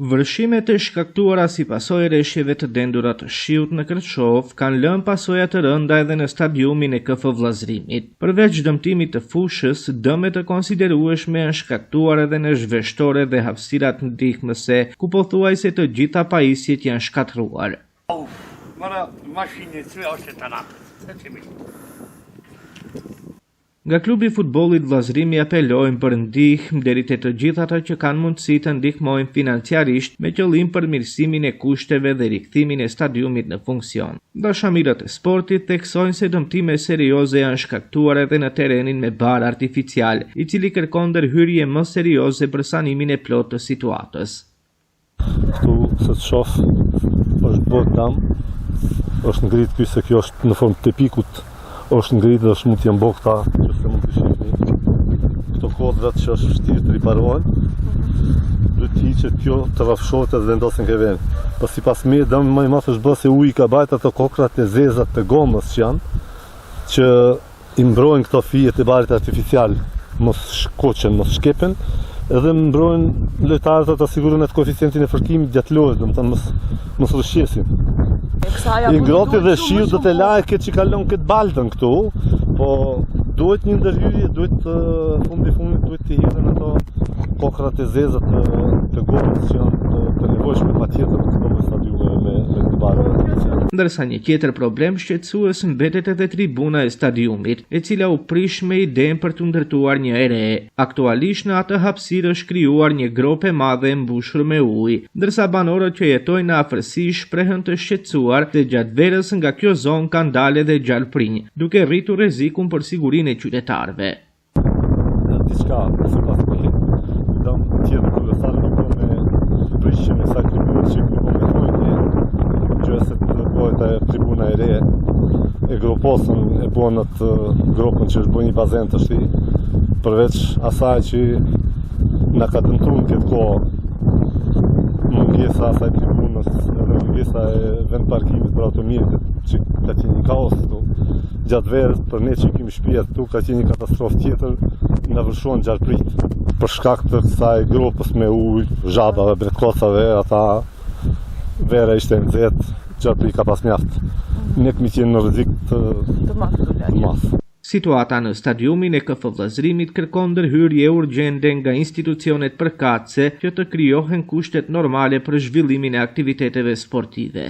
Vërshimet e shkaktuara si pasojë e reshjeve të dendura të shiut në Kërçovë kanë lënë pasoja të rënda edhe në stadiumin e KF Vëllazërimit. Përveç dëmtimit të fushës, dëme të konsiderueshme janë shkaktuar edhe në zhveshtore dhe hapësirat ndihmëse, ku pothuajse të gjitha pajisjet janë shkatërruar. Nga klubi i futbollit Vëllazërimi apelojnë për ndihmë deri te të gjithë ata që kanë mundësi të ndihmojnë financiarisht me qëllim përmirësimin e kushteve dhe rikthimin e stadiumit në funksion. Dashamirët e sportit theksojnë se dëmtime serioze janë shkaktuar edhe në terrenin me bar artificial, i cili kërkon ndërhyrje më serioze për sanimin e plotë të situatës. Këtu se të shof është bërë dam, është ngrit ky se kjo është në formë të pikut, është ngrit dhe është mund të jenë bo këta, që se mund të shihni. Këto kodrat që është vështirë të riparohen, duhet të hiqet kjo të rrafshohet edhe vendosen ke vend. Po sipas meje dëmi më i madh është bërë se uji ka bajt ato kokrat e zeza të gomës që janë, që i mbrojnë këto fijet e barit artificial, mos shkoqen, mos shkepen, edhe mbrojnë lojtarët ata sigurojnë atë koeficientin e fërkimit gjatë lojës, domethënë mos mos rrëshqesin. I ngrohti dhe shiu do të lajë këtë që kalon këtë baltën këtu, po duhet një ndërhyrje, duhet të fundi fundit duhet të hidhen ato kokrat e zeza të, të gomës që janë të, të nevojshme patjetër për të bërë stadiumeve me, me të barë artificial. Ndërsa një tjetër problem shqetësues mbetet edhe tribuna e stadiumit, e cila u prish me idenë për t'u ndërtuar një e re. Aktualisht në atë hapësirë është krijuar një gropë e madhe e mbushur me ujë, ndërsa banorët që jetojnë në afërsi shprehen të shqetësuar se gjatë verës nga kjo zonë kanë dalë edhe gjarprinj, duke rritur rrezikun për sigurinë e qytetarëve. Diçka, sipas meje, dëm tjetër kolosal u bë me prishjen e asaj tribune që u bë me thonjë, gjë se të bëhet ajo tribuna e re, e groposën, e bën atë gropën që është bë një bazen tashi, përveç asaj që na ka dëmtuar në këtë kohë mungesa asaj tribunës edhe mungesa e vend parkimit për automjetet që ka qenë një kaos këtu gjatë verës për ne që kemi Shpia këtu ka qenë një katastrofë tjetër, na vërshuan gjarprinjtë. Për shkak të kësaj gropës me ujë, zhabave, bretkocave, ata vera ishte e nxehtë, gjarprinj ka pas mjaft. Ne kemi qenë në rrezik të, të madh. Të madh. Situata në stadiumin e KF Vëllazërimit kërkon ndërhyrje urgjente nga institucionet përkatëse që të krijohen kushtet normale për zhvillimin e aktiviteteve sportive.